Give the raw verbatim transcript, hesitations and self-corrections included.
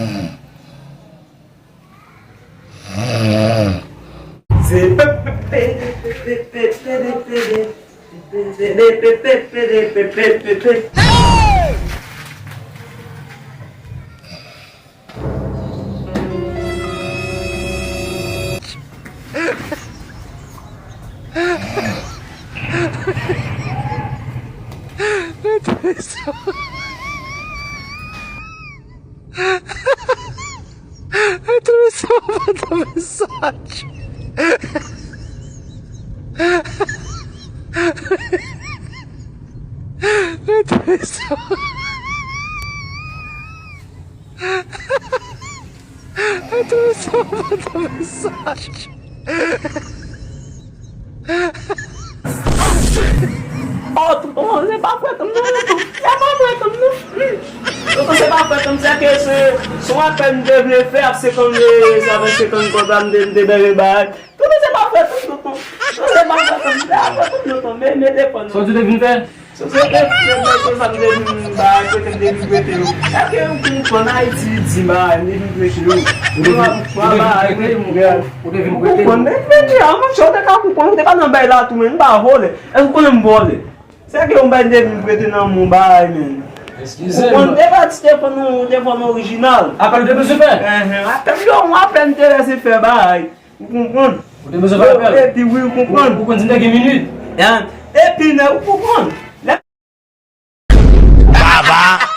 Se Oh, tonton, se pa frèt m nan, tonton. Se pa frèt m nan. Hmm. Tonton, se pa frèt m, se ke se, se yon apèl m te vle fè, ap senkannde, sa fè senkannde kòb la, m te, m te bève bay. Tonton, se pa frèt m, tonton. Tonton, se pa frèt m, se pa frèt m, tonton. Men, men telefòn nan. Sa w di w te vin fè? Sosyete, sosyete, sosyete, sa m te vin bay, kote m te vin prete yo. Èske ou konprann Ayiti di bay, m te vin prete yo. Ou te vin, ou te vin prete? Ou te vin prete? Ou konprann, men, men, di, a, monchè, ou te ka konprann, ou te ka nan bay la tou, men, m pa vòlè. Èske ou konnen m vòlè? Se ke yon bay m te vin prete nan men w bay, men. Eskize m. Ou konprann, te pa ti telefòn nou, telefòn orijinal. Apèl ou te bezwen fè? Enhen, apèl yo, yon apèl m te lese fè bay. Ou konprann? Ou te bezwen fè apèl? Epi wi, ou konprann? Ou, ou konn si m te gen minit? Hein? Epi, nèg, ou konprann? Lè Baba